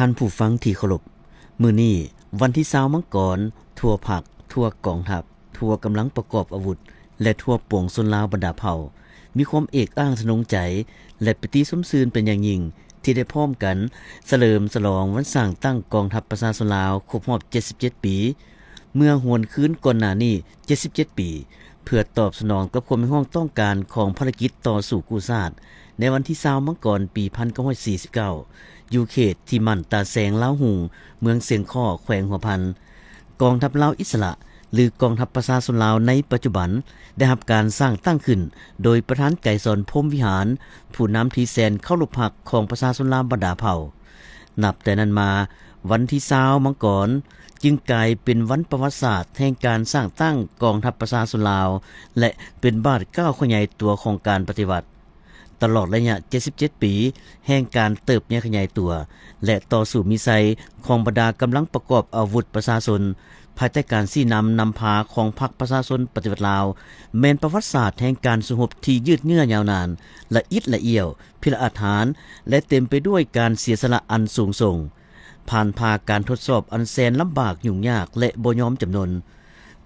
ທ່ານຜູ້ຟັງທີ່ເຄົາລົບ, ມື້ນີ້ວັນທີຊາວມັງກອນ, ທົ່ວພັກ, ທົ່ວກອງທັບ, ທົ່ວກຳລັງປະກອບອາວຸດ ແລະ ທົ່ວປວງຊົນລາວບັນດາເຜົ່າ ມີຄວາມເອກອ້າງທະນົງໃຈ ແລະ ປີຕິຊົມຊື່ນເປັນຢ່າງຍິ່ງ ທີ່ໄດ້ພ້ອມກັນສະເຫຼີມສະຫຼອງວັນສ້າງຕັ້ງກອງທັບປະຊາຊົນລາວຄົບຮອບເຈັດສິບເຈັດປີ ເມື່ອຫວນຄືນກ່ອນໜ້ານີ້ເຈັດສິບເຈັດປີ ເພື່ອຕອບສະໜອງກັບຄວາມຮຽກຮ້ອງຕ້ອງການຂອງພາລະກິດຕໍ່ສູ້ກູ້ຊາດ ໃນວັນທີຊາວມັງກອນ ປີພັນເກົ້າຮ້ອຍສີ່ສິບເກົ້າ ຢູ່ເຂດທີ່ໝັ້ນຕາແຊງ ລາວຮຸ່ງ, ເມືອງຊຽງຄໍ້, ແຂວງຫົວພັນ. ກອງທັບລາວອິດສະຫຼະ ຫຼື ກອງທັບປະຊາຊົນລາວໃນປັດຈຸບັນ ໄດ້ຮັບການສ້າງຕັ້ງຂຶ້ນໂດຍປະທານໄກສອນ ພົມວິຫານ, ຜູ້ນຳທີ່ແສນເຄົາລົບຮັກຂອງປະຊາຊົນລາວບັນດາເຜົ່າ. ນັບແຕ່ນັ້ນມາ, ວັນທີຊາວມັງກອນ ຈຶ່ງກາຍເປັນວັນປະຫວັດສາດແຫ່ງການສ້າງຕັ້ງກອງທັບປະຊາຊົນລາວ ແລະ ເປັນບາດກ້າວຂະຫຍາຍຕົວຂອງການປະຕິວັດ. ຕະຫຼອດໄລຍະເຈັດສິບເຈັດປີແຫ່ງການເຕີບໃຫຍ່ຂະຫຍາຍຕົວ ແລະ ຕໍ່ສູ້ມີໄຊຂອງບັນດາກຳລັງປະກອບອາວຸດປະຊາຊົນ ພາຍໃຕ້ການຊີ້ນຳນຳພາຂອງພັກປະຊາຊົນປະຕິວັດລາວ ແມ່ນປະຫວັດສາດແຫ່ງການສູ້ຮົບທີ່ຍືດເຍື້ອຍາວນານ, ລະອິດລະອ້ຽວ, ພິລະອາດຫານ ແລະ ເຕັມໄປດ້ວຍການເສຍສະຫຼະອັນສູງສົ່ງ, ຜ່ານຜ່າການທົດສອບອັນແສນລຳບາກ, ຫຍຸ້ງຍາກ ແລະ ບໍ່ຍອມຈຳນົນ.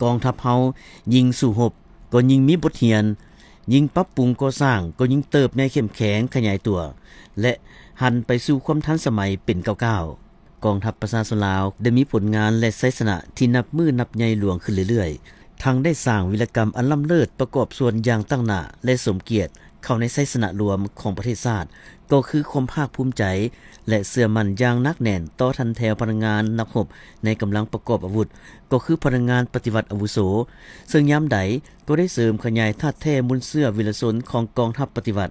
ກອງທັບເຮົາຍິ່ງສູ້ຮົບກໍຍິ່ງມີບົດຮຽນ, ຍິ່ງປັບປຸງກໍ່ສ້າງກໍຍິ່ງເຕີບໃຫຍ່ເຂັ້ມແຂງຂະຫຍາຍຕົວ ແລະ ຫັນໄປສູ່ຄວາມທັນສະໄໝເປັນກ້າວໆ. ກອງທັບປະຊາຊົນລາວໄດ້ມີຜົນງານ ແລະ ໄຊຊະນະທີ່ນັບມື້ນັບໃຫຍ່ຫຼວງຂຶ້ນເລື້ອຍໆ, ທັງໄດ້ສ້າງວິລະກຳອັນລ້ຳເລີດປະກອບສ່ວນຢ່າງຕັ້ງໜ້າ ແລະ ສົມກຽດ ເຂົ້າໃນໄຊຊະນະລວມຂອງປະເທດຊາດ ກໍຄືຄວາມພາກພູມໃຈ ແລະ ເຊື່ອໝັ້ນຢ່າງໜັກແໜ້ນຕໍ່ຖັນແຖວພະນັກງານນັກຮົບໃນກຳລັງປະກອບອາວຸດ ກໍຄືພະນັກງານປະຕິວັດອາວຸໂສ, ເຊິ່ງຍາມໃດກໍໄດ້ເສີມຂະຫຍາຍທາດແທ້ມູນເຊື້ອວິລະຊົນຂອງກອງທັບປະຕິວັດ.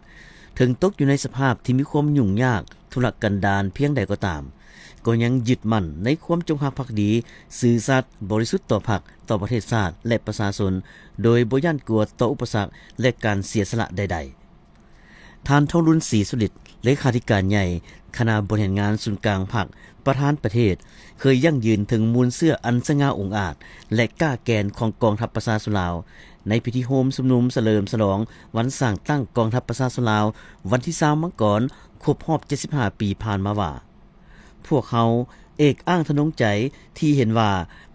ເຖິງຕົກຢູ່ໃນສະພາບທີ່ມີຄວາມຫຍຸ້ງຍາກ, ທຸລະກັນດານພຽງໃດກໍຕາມ, ກໍຍັງຍຶດໝັ້ນໃນຄວາມຈົງຮັກພັກດີ, ຊື່ສັດ, ບໍລິສຸດຕໍ່ພັກ, ຕໍ່ປະເທດຊາດ ແລະ ປະຊາຊົນ, ໂດຍບໍ່ຢ້ານກົວຕໍ່ອຸປະສັກ ແລະ ການເສຍສະຫຼະໃດໆ. ທ່ານ ທອງລຸນ ສີສຸລິດ, ເລຂາທິການໃຫຍ່ຄະນະບໍລິຫານງານສູນກາງພັກ, ປະທານປະເທດ, ເຄີຍຢັ້ງຢືນເຖິງມູນເຊື້ອອັນສະຫງ່າອົງອາດ ແລະ ກ້າແກ່ນຂອງກອງທັບປະຊາຊົນລາວ ໃນພິທີໂຮມຊຸມນຸມສະເຫຼີມສະຫຼອງວັນສ້າງຕັ້ງກອງທັບປະຊາຊົນລາວ ວັນທີຊາວມັງກອນ ຄົບຮອບເຈັດສິບຫ້າປີຜ່ານມາວ່າ, ພວກເຮົາເອກອ້າງທະນົງໃຈທີ່ເຫັນວ່າ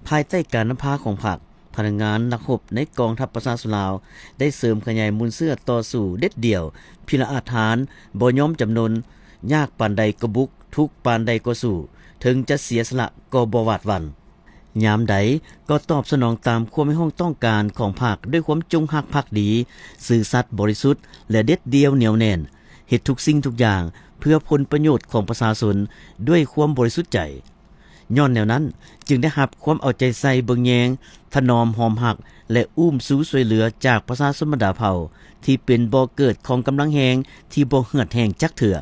ພາຍໃຕ້ການນຳພາຂອງພັກ, ພະນັກງານນັກຮົບໃນກອງທັບປະຊາຊົນລາວ ໄດ້ເສີມຂະຫຍາຍມູນເຊື້ອຕໍ່ສູ້ເດັດດ່ຽວ, ພິລະອາດຫານ, ບໍ່ຍອມຈຳນົນ, ຍາກປານໃດກໍບຸກ, ທຸກປານໃດກໍສູ້, ເຖິງຈະເສຍສະຫຼະກໍບໍ່ຫວາດຫວັ່ນ. ຍາມໃດກໍຕອບສະໜອງຕາມຄວາມຮຽກຮ້ອງຕ້ອງການຂອງພັກດ້ວຍຄວາມຈົງຮັກພັກດີ, ຊື່ສັດບໍລິສຸດ ແລະ ເດັດດ່ຽວໜຽວແໜ້ນ, ເຮັດທຸກສິ່ງທຸກຢ່າງເພື່ອຜົນປະໂຫຍດຂອງປະຊາຊົນດ້ວຍຄວາມບໍລິສຸດໃຈ. ຍ້ອນແນວນັ້ນ, ຈຶ່ງໄດ້ຮັບຄວາມເອົາໃຈໃສ່ເບິ່ງແຍງ, ຖະໜອມຫອມຮັກ ແລະ ອູ້ມຊູຊ່ວຍເຫຼືອຈາກປະຊາຊົນບັນດາເຜົ່າ ທີ່ເປັນບໍ່ເກີດຂອງກຳລັງແຮງທີ່ບໍ່ເຫືອດແຫ້ງຈັກເທື່ອ.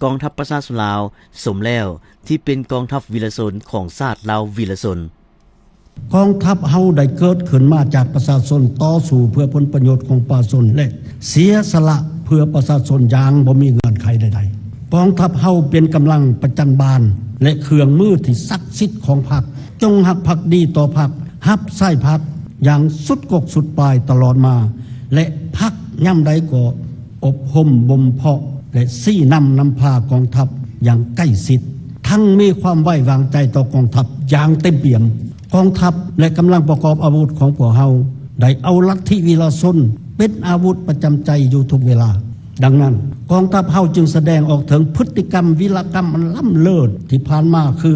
ກອງທັບປະຊາຊົນລາວສົມແລ້ວທີ່ເປັນກອງທັບວິລະຊົນຂອງຊາດລາວວິລະຊົນ. ກອງທັບເຮົາໄດ້ເກີດຂຶ້ນມາຈາກປະຊາຊົນຕໍ່ສູ້ເພື່ອຜົນປະໂຫຍດຂອງປະຊາຊົນ ແລະ ເສຍສະຫຼະເພື່ອປະຊາຊົນຢ່າງບໍ່ມີເງື່ອນໄຂໃດໆ. ກອງທັບເຮົາເປັນກຳລັງປະຈັນບານ ແລະ ເຄື່ອງມືທີ່ສັກສິດຂອງພັກ, ຈົ່ງຮັກພັກດີຕໍ່ພັກ, ຮັບໃຊ້ພັກຢ່າງສຸດກົກສຸດປາຍຕະຫຼອດມາ ແລະ ພັກຍາມໃດກໍອົບຮົມບົ່ມເພາະ ແລະ ຊີ້ນຳນຳພາກອງທັບຢ່າງໃກ້ຊິດ, ທັງມີຄວາມໄວ້ວາງໃຈຕໍ່ກອງທັບຢ່າງເຕັມປ່ຽມ. ກອງທັບ ແລະ ກຳລັງປະກອບອາວຸດຂອງພວກເຮົາໄດ້ເອົາລັດທິວິລະຊົນເປັນອາວຸດປະຈຳໃຈຢູ່ທຸກເວລາ. ດັ່ງນັ້ນ, ກອງທັບເຮົາຈຶ່ງສະແດງອອກເຖິງພຶດຕິກຳວິລະກຳອັນລ້ຳເລີດທີ່ຜ່ານມາ ຄື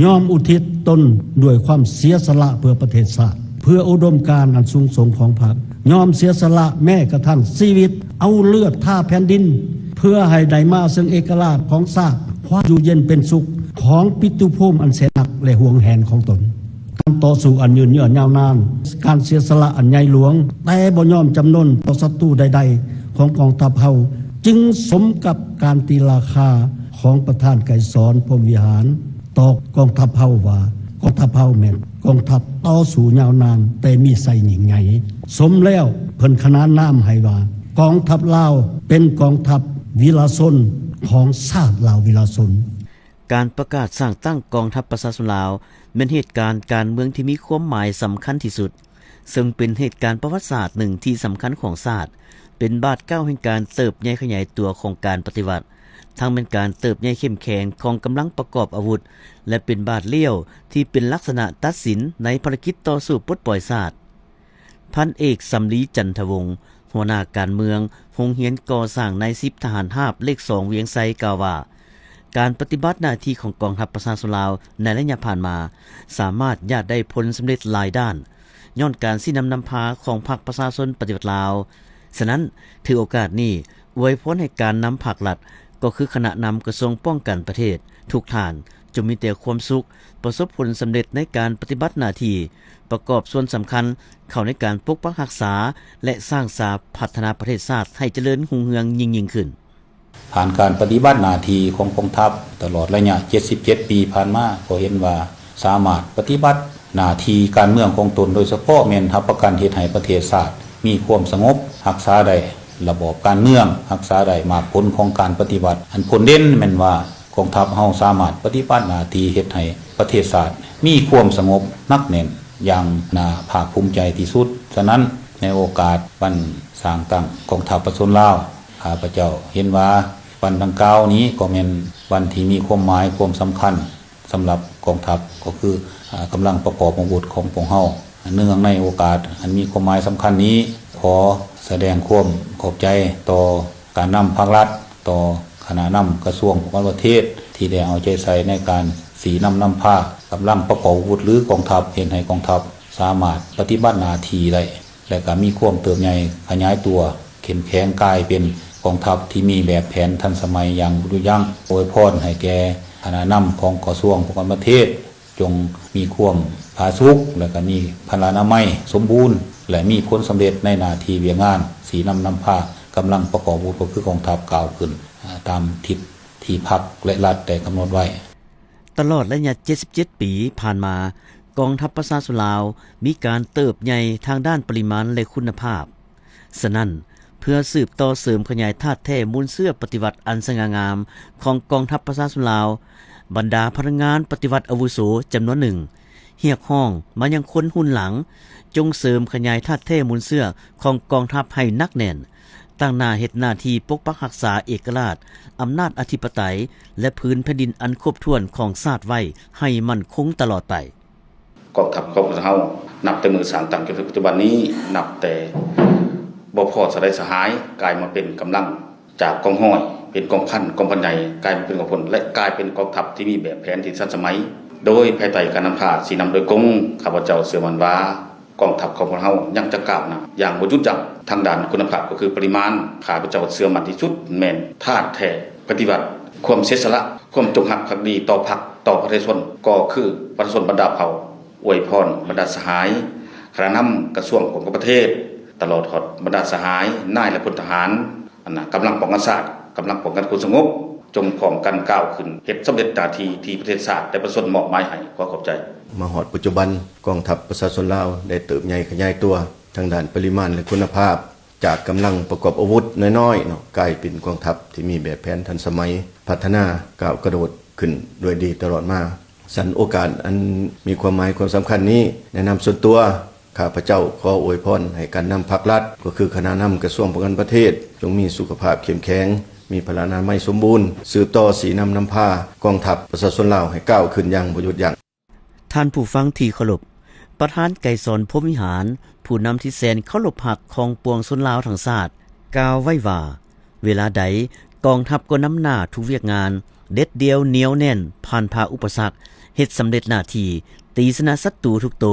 ຍອມອຸທິດຕົນດ້ວຍຄວາມເສຍສະຫຼະເພື່ອປະເທດຊາດ, ເພື່ອອຸດົມການອັນສູງສົ່ງຂອງພັກ, ຍອມເສຍສະຫຼະແມ້ກະທັ່ງຊີວິດ, ເອົາເລືອດທາແຜ່ນດິນ ເພື່ອໃຫ້ໄດ້ມາເຊິ່ງເອກະລາດຂອງຊາດ, ຄວາມຢູ່ເຢັນເປັນສຸກຂອງປິຕຸພູມອັນແສນຮັກ ແລະ ຫວງແຫນຂອງຕົນ. ການຕໍ່ສູ້ອັນຍືນເຍື້ອຍາວນານ, ການເສຍສະຫຼະອັນໃຫຍ່ຫຼວງ, ແຕ່ບໍ່ຍອມຈຳນົນຕໍ່ສັດຕູໃດໆຂອງກອງທັບເຮົາ, ຈຶ່ງສົມກັບການຕີລາຄາຂອງປະທານໄກສອນ ພົມວິຫານ ຕໍ່ກອງທັບເຮົາວ່າ ກອງທັບເຮົາແມ່ນກອງທັບຕໍ່ສູ້ຍາວນານ ແຕ່ມີໄຊຍິ່ງໃຫຍ່. ສົມແລ້ວເພິ່ນຂະໜານນາມໃຫ້ວ່າ ກອງທັບລາວເປັນກອງທັບວິລະຊົນຂອງຊາດລາວວິລະຊົນ. ການປະກາດສ້າງຕັ້ງກອງທັບປະຊາຊົນລາວ ແມ່ນເຫດການການເມືອງທີ່ມີຄວາມໝາຍສຳຄັນທີ່ສຸດ, ເຊິ່ງເປັນເຫດການປະຫວັດສາດໜຶ່ງທີ່ສຳຄັນຂອງຊາດ, ເປັນບາດກ້າວແຫ່ງການເຕີບໃຫຍ່ຂະຫຍາຍຕົວຂອງການປະຕິວັດ, ທັງແມ່ນການເຕີບໃຫຍ່ເຂັ້ມແຂງຂອງກຳລັງປະກອບອາວຸດ ແລະ ເປັນບາດລ້ຽວທີ່ເປັນລັກສະນະຕັດສິນໃນພາລະກິດຕໍ່ສູ້ປົດປ່ອຍຊາດ. ພັນເອກ ສຳລີ ຈັນທະວົງ, ຫົວໜ້າການເມືອງໂຮງຮຽນກໍ່ສ້າງນາຍສິບທະຫານຮາບເລກສອງວຽງໄຊ ກ່າວວ່າ ການປະຕິບັດໜ້າທີ່ຂອງກອງທັບປະຊາຊົນລາວໃນໄລຍະຜ່ານມາ ສາມາດຍາດໄດ້ຜົນສຳເລັດຫຼາຍດ້ານ ຍ້ອນການຊີ້ນຳນຳພາຂອງພັກປະຊາຊົນປະຕິວັດລາວ. ສະນັ້ນ, ຖືໂອກາດນີ້ອວຍພອນໃຫ້ການນຳພັກລັດ ກໍຄືຄະນະນຳກະຊວງປ້ອງກັນປະເທດທຸກທ່ານ ຈົ່ງມີແຕ່ຄວາມສຸກ, ປະສົບຜົນສຳເລັດໃນການປະຕິບັດໜ້າທີ່, ປະກອບສ່ວນສຳຄັນເຂົ້າໃນການປົກປັກຮັກສາ ແລະ ສ້າງສາພັດທະນາປະເທດຊາດໃຫ້ຈະເລີນຮຸ່ງເຮືອງຍິ່ງໆຂຶ້ນ. ຜ່ານການປະຕິບັດໜ້າທີ່ຂອງກອງທັບຕະຫຼອດໄລຍະເຈັດສິບເຈັດປີຜ່ານມາ, ກໍເຫັນວ່າສາມາດປະຕິບັດໜ້າທີ່ການເມືອງຂອງຕົນ, ໂດຍສະເພາະແມ່ນຮັບປະກັນເຮັດໃຫ້ປະເທດຊາດມີຄວາມສະຫງົບ, ຮັກສາໄດ້ລະບອບການເມືອງ, ຮັກສາໄດ້ໝາກຜົນຂອງການປະຕິວັດ. ອັນພົ້ນເດັ່ນແມ່ນວ່າ ກອງທັບເຮົາສາມາດປະຕິບັດໜ້າທີ່ເຮັດໃຫ້ປະເທດຊາດມີຄວາມສະຫງົບໜັກແໜ້ນຢ່າງໜ້າພາກພູມໃຈທີ່ສຸດ. ສະນັ້ນ, ໃນໂອກາດວັນສ້າງຕັ້ງກອງທັບປະຊາຊົນລາວ, ຂ້າພະເຈົ້າເຫັນວ່າວັນດັ່ງກ່າວນີ້ກໍແມ່ນວັນທີ່ມີຄວາມໝາຍຄວາມສຳຄັນສຳລັບກອງທັບ, ກໍຄື ອາ ກຳລັງປະກອບອາວຸດຂອງພວກເຮົາ. ເນື່ອງໃນໂອກາດອັນມີຄວາມໝາຍສຳຄັນນີ້, ຂໍສະແດງຄວາມຂອບໃຈຕໍ່ ການນຳພັກລັດ, ຕໍ່ຄະນະນຳກະຊວງປ້ອງກັນປະເທດ ທີ່ໄດ້ເອົາໃຈໃສ່ໃນການຊີ້ນຳນຳພາກຳລັງປະກອບອາວຸດ ຫຼື ກອງທັບ, ເຮັດໃຫ້ກອງທັບສາມາດປະຕິບັດໜ້າທີ່ໄດ້ ແລະ ກໍມີຄວາມເຕີບໃຫຍ່ຂະຫຍາຍຕົວເຂັ້ມແຂງ ກາຍເປັນກອງທັບທີ່ມີແບບແຜນທັນສະໄໝຢ່າງບໍ່ຢຸດຢັ້ງ. ອວຍພອນໃຫ້ແກ່ຄະນະນຳຂອງກະຊວງປ້ອງກັນປະເທດ ຈົ່ງມີຄວາມຜາສຸກ ແລະ ກໍມີພະລານາໄມສົມບູນ ແລະ ມີຜົນສຳເລັດໃນໜ້າທີ່ວຽກງານ ຊີ້ນຳນຳພາກຳລັງປະກອບອາວຸດ ກໍຄືກອງທັບ ກ້າວຂຶ້ນ ອາ ຕາມທິດທີ່ພັກ ແລະ ລັດໄດ້ກຳນົດໄວ້. ຕະຫຼອດໄລຍະເຈັດສິບເຈັດປີຜ່ານມາ, ກອງທັບປະຊາຊົນລາວມີການເຕີບໃຫຍ່ທາງດ້ານປະລິມານ ແລະ ຄຸນນະພາບ. ສະນັ້ນ, ເພື່ອສືບຕໍ່ເສີມຂະຫຍາຍທາດແທ້ມູນເຊື້ອປະຕິວັດອັນສະຫງ່າງາມຂອງກອງທັບປະຊາຊົນລາວ, ບັນດາພະນັກງານປະຕິວັດອາວຸໂສຈຳນວນໜຶ່ງ ຮຽກຮ້ອງມາຍັງຄົນຮຸ່ນຫຼັງ, ຈົ່ງເສີມຂະຫຍາຍທາດແທ້ມູນເຊື້ອຂອງກອງທັບໃຫ້ໜັກແໜ້ນ, ຕັ້ງໜ້າເຮັດໜ້າທີ່ປົກປັກຮັກສາເອກະລາດ, ອຳນາດອະທິປະໄຕ ແລະ ພື້ນແຜ່ນດິນອັນຄົບຖ້ວນຂອງຊາດໄວ້ໃຫ້ໝັ້ນຄົງຕະຫຼອດໄປ. ກອງທັບຂອງພວກເຮົາ ນັບແຕ່ມື້ສ້າງຕັ້ງຈົນເຖິງປັດຈຸບັນນີ້, ນັບແຕ່ບໍ່ພໍສະໄດສະຫາຍ, ກາຍມາເປັນກຳລັງຈາກກອງຮ້ອຍ, ເປັນກອງພັນ, ກອງພັນໃຫຍ່, ກາຍມາເປັນກອງພົນ ແລະ ກາຍເປັນກອງທັບທີ່ມີແບບແຜນທີ່ທັນສະໄໝ, ໂດຍພາຍໃຕ້ການນຳພາຊີ້ນຳໂດຍກົງ. ຂ້າພະເຈົ້າເຊື່ອໝັ້ນວ່າ ກອງທັບຂອງພວກເຮົາຍັງຈະກ້າວໜ້າຢ່າງບໍ່ຢຸດຢັ້ງ. ທາງດ້ານຄຸນນະພາບ ກໍຄືປະລິມານ, ຂ້າພະເຈົ້າເຊື່ອໝັ້ນທີ່ສຸດແມ່ນທາດແທ້ປະຕິວັດ, ຄວາມເສຍສະຫຼະ, ຄວາມຈົງຮັກພັກດີຕໍ່ພັກ, ຕໍ່ປະຊາຊົນ, ກໍຄືປະຊາຊົນບັນດາເຜົ່າ. ອວຍພອນບັນດາສະຫາຍ, ຄະນະນຳກະຊວງປ້ອງກັນປະເທດ, ຕະຫຼອດຮອດບັນດາສະຫາຍນາຍ ແລະ ພົນທະຫານ, ອັນນະ, ກຳລັງປ້ອງກັນຊາດ, ກຳລັງປ້ອງກັນຄວາມສະຫງົບ, ຈົ່ງພ້ອມກັນກ້າວຂຶ້ນເຮັດສຳເລັດໜ້າທີ່ທີ່ປະເທດຊາດ ແລະ ປະຊາຊົນມອບໝາຍໃຫ້. ຂໍຂອບໃຈ. ມາຮອດປັດຈຸບັນ, ກອງທັບປະຊາຊົນລາວໄດ້ເຕີບໃຫຍ່ຂະຫຍາຍຕົວທາງດ້ານປະລິມານ ແລະ ຄຸນນະພາບ, ຈາກກຳລັງປະກອບອາວຸດນ້ອຍໆເນາະ, ກາຍເປັນກອງທັບທີ່ມີແບບແຜນທັນສະໄໝ, ພັດທະນາ, ກ້າວກະໂດດຂຶ້ນດ້ວຍດີຕະຫຼອດມາ. ສັນໂອກາດອັນມີຄວາມໝາຍຄວາມສຳຄັນນີ້, ໃນນາມສ່ວນຕົວ, ຂ້າພະເຈົ້າຂໍອວຍພອນໃຫ້ການນຳພັກລັດ, ກໍຄືຄະນະນຳກະຊວງປ້ອງກັນປະເທດ, ຈົ່ງມີສຸຂະພາບເຂັ້ມແຂງ, ມີພະລານາໄມສົມບູນ, ສືບຕໍ່ຊີ້ນຳນຳພາກອງທັບປະຊາຊົນລາວໃຫ້ກ້າວຂຶ້ນຢ່າງບໍ່ຢຸດຢັ້ງ. ທ່ານຜູ້ຟັງທີ່ເຄົາລົບ, ປະທານໄກສອນ ພົມວິຫານ, ຜູ້ນຳທີ່ແສນເຄົາລົບຮັກຂອງປວງຊົນລາວທັງຊາດ, ກ່າວໄວ້ວ່າ, ເວລາໃດກອງທັບກໍນຳໜ້າທຸກວຽກງານ, ເດັດດ່ຽວໜຽວແໜ້ນ, ຜ່ານຜ່າອຸປະສັກ, ເຮັດສຳເລັດໜ້າທີ່, ຕີຊະນະສັດຕູທຸກໂຕ,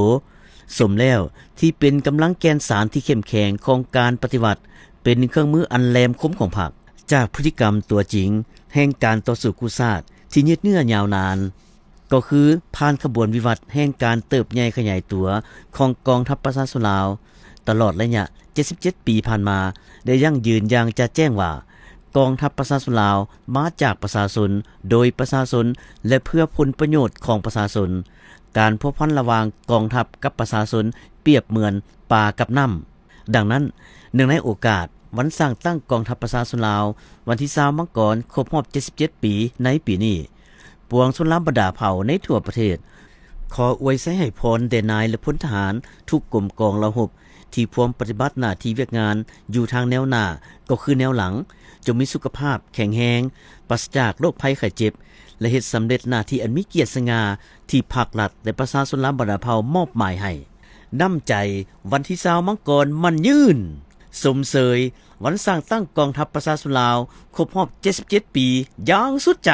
ສົມແລ້ວທີ່ເປັນກຳລັງແກ່ນສານທີ່ເຂັ້ມແຂງຂອງການປະຕິວັດ, ເປັນເຄື່ອງມືອັນແຫຼມຄົມຂອງພັກ. ຈາກພຶດຕິກຳຕົວຈິງແຫ່ງການຕໍ່ສູ້ກູ້ຊາດທີ່ຍືດເຍື້ອຍາວນານ, ກໍຄືຜ່ານຂະບວນວິວັດແຫ່ງການເຕີບໃຫຍ່ຂະຫຍາຍຕົວຂອງກອງທັບປະຊາຊົນລາວ ຕະຫຼອດໄລຍະເຈັດສິບເຈັດປີຜ່ານມາ ໄດ້ຢັ້ງຢືນຢ່າງຈະແຈ້ງວ່າ ກອງທັບປະຊາຊົນລາວມາຈາກປະຊາຊົນ, ໂດຍປະຊາຊົນ ແລະ ເພື່ອຜົນປະໂຫຍດຂອງປະຊາຊົນ. ການພົວພັນລະຫວ່າງກອງທັບກັບປະຊາຊົນປຽບເໝືອນປາກັບນ້ຳ. ດັ່ງນັ້ນ, ເນື່ອງໃນໂອກາດວັນສ້າງຕັ້ງກອງທັບປະຊາຊົນລາວ ວັນທີຊາວມັງກອນ ຄົບຮອບເຈັດສິບເຈັດປີໃນປີນີ້, ປວງຊົນລາວບັນດາເຜົ່າໃນທົ່ວປະເທດ ຂໍອວຍໄຊໃຫ້ພອນແດ່ນາຍ ແລະ ພົນທະຫານທຸກກົມກອງລາວຮົບ ທີ່ພວມປະຕິບັດໜ້າທີ່ວຽກງານຢູ່ທາງແນວໜ້າ ກໍຄືແນວຫຼັງ, ຈົ່ງມີສຸຂະພາບແຂງແຮງ, ປາສະຈາກໂລກໄພໄຂ້ເຈັບ ແລະ ເຮັດສຳເລັດໜ້າທີ່ອັນມີກຽດສະຫງ່າ ທີ່ພັກລັດ ແລະ ປະຊາຊົນລາວບັນດາເຜົ່າມອບໝາຍໃຫ້. ນ້ຳໃຈ ວັນທີຊາວ ມັງກອນ ໝັ້ນຍືນ. ຊົມເຊີຍ ວັນສ້າງຕັ້ງກອງທັບປະຊາຊົນລາວ ຄົບຮອບເຈັດສິບເຈັດປີ ຢ່າງສຸດໃຈ.